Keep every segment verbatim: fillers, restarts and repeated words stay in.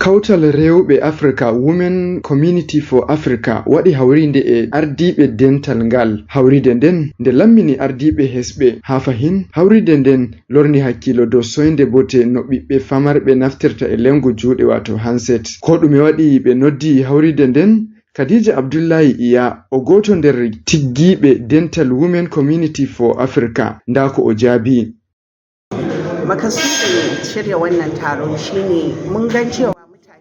Kawtal rewɓe Africa, Women Community for Africa, waɗi hawriinde e ardiiɓe dental ngal. Hawriinde nden nde lammini ardiiɓe hesɓe. Haa fahin, hawriinde nden lorni hakkilo dow soynde bote no ɓiɓɓe famarɓe naftirta e lengu juuɗe, waato handset. Ko ɗume waɗi ɓe noddi hawriinde nden? Khadija Abdullahi Iya, o gooto nder tiggiiɓe dental Women Community for Africa. Ndaa ko o jaabi. Makasudin shirya wannan taro shine mun gan cewa mutane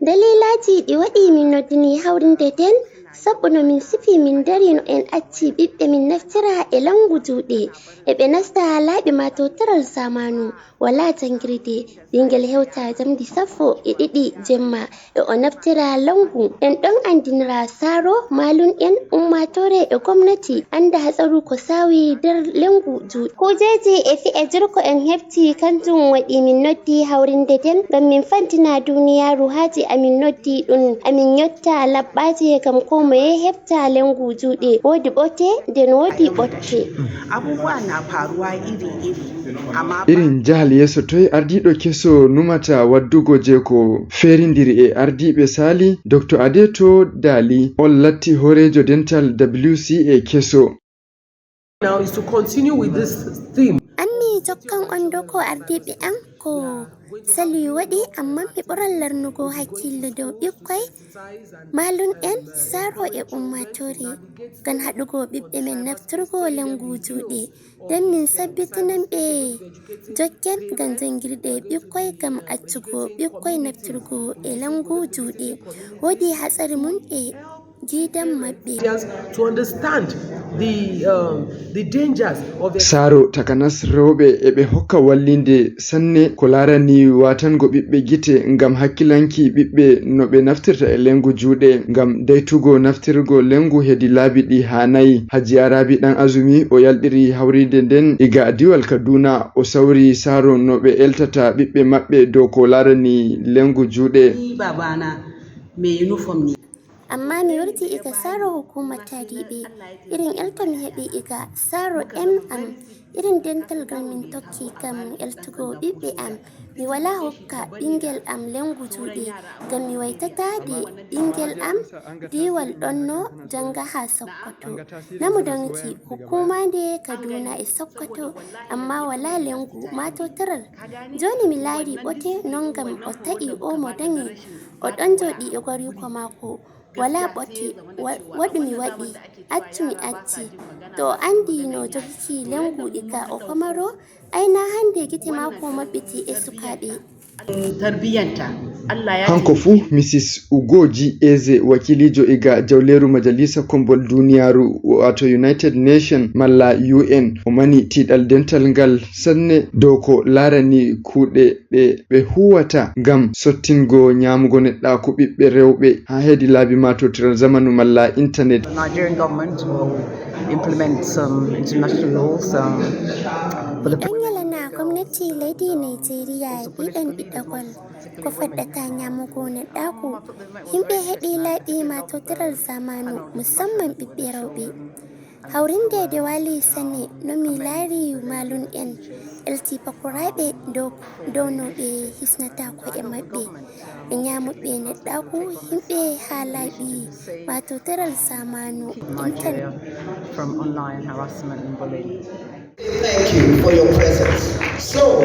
Dalilaaji ɗi waɗi min noddini hawrinde nden, sabu no min sifi min ndari no en acci ɓiɓɓe min naftira e langu juuɗe, e ɓe nasta laaɓi matootiral zamanu, walaa janngirde, ɓinngel hewta njamndi sappo e ɗiɗi jemma, e o naftira langu. En ɗon anndinira saaro, maalum'en, ummaatoore e gomnati annda hatsaru ko saawi nder lengu juuɗe. Kuujeeji e fi'e jurko en heɓti, kanjum waɗi min noddi hawrinde nden ngam min fantina duuniyaaru haaje amin noddi ɗum. Amin yotta laɓɓaaje ngam koo moye heɓta lengu juuɗe. Woodi ɓote, nden woodi ɓotte. Abubuwa na faruwa iri-iri. Amma Irin jahal yeeso toy ardiiɗo keso numata waddugo je ko feerindiri e ardiiɓe saali? Doctor Adeto Dali, on latti hooreejo dental W C A keso. Now is to continue with this theme. An mi jokkan on dow ko ardiiɓe am ko sali waɗi, ammaa mi ɓuran larnugo hakkillo dow ɓikkoy, maalum'en, saaro e ummaatoore, ngam haɗugo ɓiɓɓe men nafturgo lengu juuɗe. Nden min sabbitinan ɓe jokken ngam janngirde ɓikkoy, ngam accugo ɓikkoy nafturgo e lengu juuɗe. Woodi hatsari mum e giidam maɓɓe. To understand the, um, the dangers of Saaro, takanas rewɓe, e ɓe hokka wallinde sanne ko laarani watango ɓiɓɓe gite ngam hakkilanki ɓiɓɓe no ɓe naftirta e lengu juuɗe ngam daytugo naftirgo lengu hedi laabi ɗi haanayi. Hajiya Rabi Ɗan Azumi, o yalɗiri hawriinde nden iga diwal Kaduna, o sawri saaro no ɓe eltata ɓiɓɓe maɓɓe dow ko laarani lengu juuɗe. Ni babana mai uniform ne. Ammaa mi wurti iga saaro hukuuma taariiɓe. Irin elto mi heɓi iga saaro em am. Irin dental ngal min tokki ngam eltugo ɓiɓɓe am. Mi walaa hokka ɓinngel am lengu juuɗe ngam mi waytata de ɓinngel am. Diwal ɗonno jannga haa Sokoto. Namu danki hukuuma nde Kaduna e Sokoto, ammaa walaa lengu matootiral. Jooni mi laari ɓote non ngam o ta'i o mo danyi. O ɗon jooɗi e gorko maako. Walaa ɓote, wa-, waɗu mi waɗi, accu mi acci. To o anndi no jogiki lengu iga o famaro, ay na hannde gite maako maɓɓiti e sukaaɓe. Tarbiyyanta. Allah ya Kanko fuu, Misis Ugoji Eze, wakiliijo iga jawleeru Majalisa Kombol Duniyaaru, waato United Nation malla U N, o mani tiiɗal dental ngal sanne dow ko laarani kuuɗe ɗe ɓe huuwata ngam sottingo nyaamugo neɗɗaaku ɓiɓɓe rewɓe haa hedi laabi matootiral zamanu malla intanet. Nigerian government will implement some international laws, um, for the Ɗon yalana gomnati leydi Nigeria yiɗan ɗiɗagol ko faddata nyaamugo neɗɗaaku. Yimɓe heɓi laaɓi matootiral zamanu, musamman ɓiɓɓe rewɓe. Hawrinde de waali sanne no mi laari maalum'en elti pakoraaɓe dow, dow no ɓe hisnata ko'e maɓɓe e nyaamuɓe neɗɗaaku, yimɓe haa laaɓi matootiral zamanu intanet. From online harassment and bullying. Thank you for your presence. So,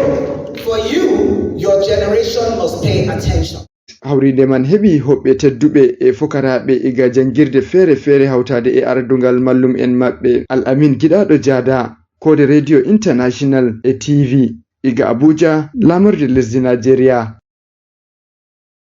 for you, your generation must pay attention. Hawriinde man heɓi hoɓɓe tedduɓe e fokaraaɓe iga janngirde feere-feere hawtaade e ardungal mallum'en maɓɓe, Al Amin Giɗaaɗo Jaada, koode Radio International e T V iga Abuja, laamorde lesdi Najeriya.